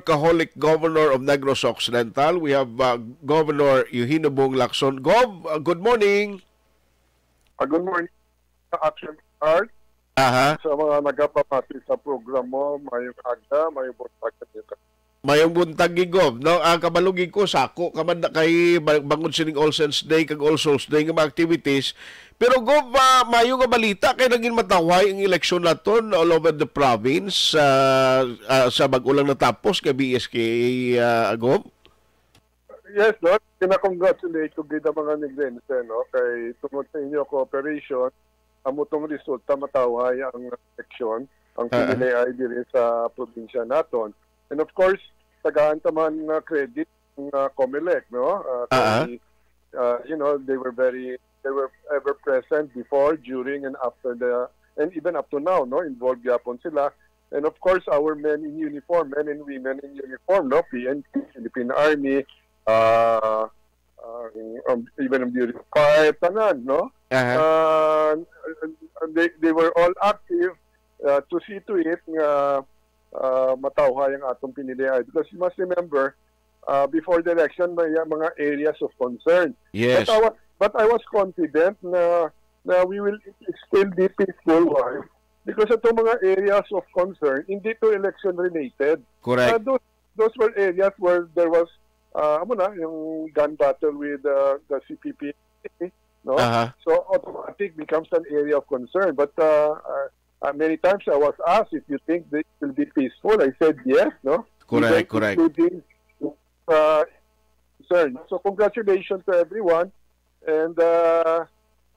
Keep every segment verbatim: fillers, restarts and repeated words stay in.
Alcoholic Governor of Negros Occidental. We have, uh, Governor Eugenio Bong Lacson. Gov, uh, good morning. Ah, good morning, Action Art. Aha. Sa mga nagapamati sa programa, mayong aga, mayong buntag sa inyo. Mayong buntag, Gov. No, ah, kabalo gid ko, sako ka man na kay ba-, bangod sining All Saints Day kag All Souls Day nga mga activities. Pero, Gov, ah, mayo nga balita kay naging matawhay ang eleksyon naton all over the province, ah, ah, sa bag-o lang natapos nga B S K, ah, Gov? Yes, Lord. Kina-congratulate ko gid ang mga Negrense, no? Kay tungod sa inyo cooperation, amo tong resulta, matawhay ang eleksyon, ang Ah, ah. piniliay diri sa probinsya naton. And of course, tagaan ta man nga credit ang, ah, Comelec, no? Ah, Ah, ah. kay, ah, you know, they were very, they were ever present before, during, and after the, and even up to now, no? Involved gyapon sila. And of course, our men in uniform, men and women in uniform, no? P N P, Philippine Army, ah, ah, um, even ang Bureau of Fire, tanan, no? Aha. Ah, they, they were all active, ah, to see to it nga, ah, matawhay ang atong piniliay. Because you must remember, ah, before the election, may mga areas of concern. Yes. But I was, but I was confident na, na we will still be peaceful. Why? Because itong mga areas of concern, hindi to election related. Correct. Ah, those, those were areas where there was, ah, amo na, yung gun battle with, ah, the C P P, no? Aha. So, automatic becomes an area of concern. But, ah, ah, ah, many times I was asked if you think it will be peaceful. I said yes, no? Correct, Even correct. including, ah, concern. So, congratulations to everyone. And, ah,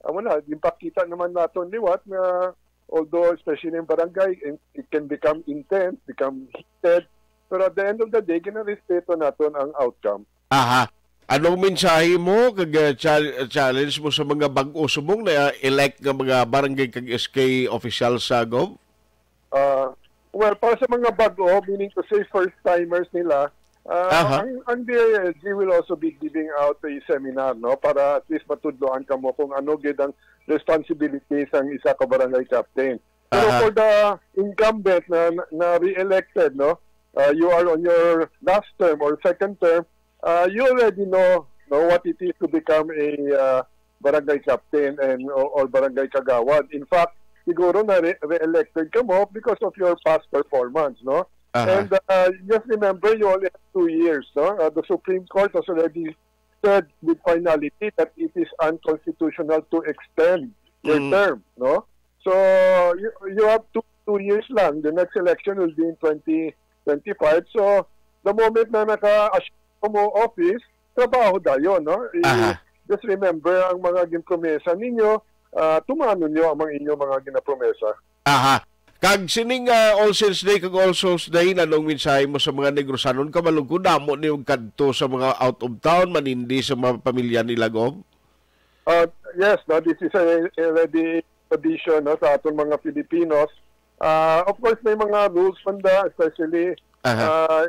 amo na, ginpakita naman naton liwat nga, although especially in barangay, in-, it can become intense, become heated, pero at the end of the day, ginarespeto naton ang outcome. Aha. Anong mensahe mo kag, ah, chal-, challenge mo sa mga bag-o subong na elect nga mga barangay kag S K official sa Gov? Ah, well, para sa mga bag-o, meaning to say first timers nila, ah, Aha. ang, ang D I L G will also be giving out a seminar, no, para at least matudloan kamo kung ano gid ang responsibilities ang isa ka barangay captain. Pero Aha. for the incumbent na, na re-elected, no, ah, you are on your last term or second term, ah, you already know, know what it is to become a, ah, barangay captain and or, or barangay kagawad. In fact, siguro na re- re-elected ka mo because of your past performance, no? Aha. And, uh, just remember, you only have two years, no? Uh, the Supreme Court has already said with finality that it is unconstitutional to extend your Mm. term, no? So, you, you have two, two years lang. The next election will be in twenty twenty-five. So, the moment na naka-assume mo office, trabaho dayon, no? I- Aha. Just remember ang mga ginpromesa ninyo, ah, tumanon nyo ang mga inyong mga ginapromesa. Aha. Kag sining, ah, All Saints Day kag All Souls Day, nanong mensahe mo sa mga Negrosanon? Kabalo ko, damo ni kadto sa mga out of town, manindi sa mga pamilya nila, Gov? Ah, yes, no, this is a, already tradition, no, sa aton mga Filipinos. Ah, of course, may mga rules man da, especially, Aha. ah,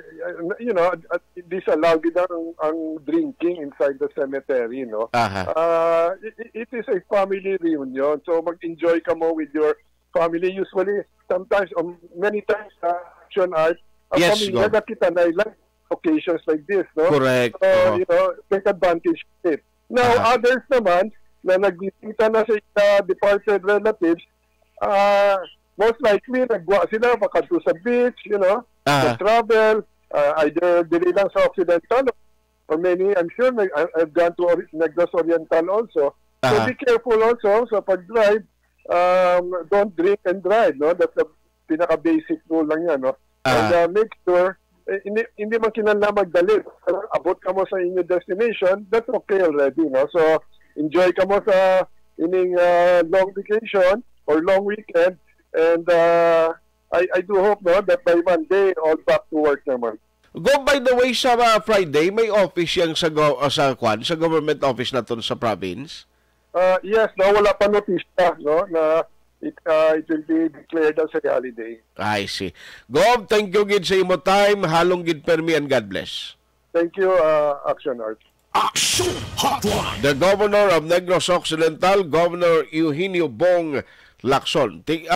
you know, at, at disallow gid ang, ang drinking inside the cemetery, no? Aha. Ah, i- i- it is a family reunion. So, mag-enjoy ka mo with your family. Usually, sometimes, um, many times, uh, Action Art, ang Yes, pamilya Gov. nakita na ilang occasions like this, no? Correct. So, Oo. you know, take advantage of it. Now, Aha. others naman na nagbisita na sa, uh, departed relatives, uh, most likely, nagwa sila makadto sa beach, you know, Aha. travel, uh, either dili lang sa Occidental or many, I'm sure, nag- I- I've gone to Ori- Negros Oriental also. So, Aha. be careful also sa pag-drive. Um, don't drink and drive, no? That's the pinaka-basic rule lang yan, no? And, Aha. uh, make sure, eh, hindi, hindi man kinahanglan magdali. Abot ka mo sa inyo destination, that's okay already, no? So, enjoy ka mo sa ining, uh, long vacation or long weekend. And, uh, I, I do hope, no, that by Monday, all back to work naman. Go, by the way, sa, uh, Friday, may office yang sa go-, uh, sa kwan, sa government office naton sa province? Uh, yes, no, wala pa notisya, no, na it, uh, it will be declared as a holiday. I see. Gov, thank you gid sa imo time. Halong gid permi and God bless. Thank you, uh, Action Art. Action Hotline. The Governor of Negros Occidental, Governor Eugenio Bong Lacson. Ti-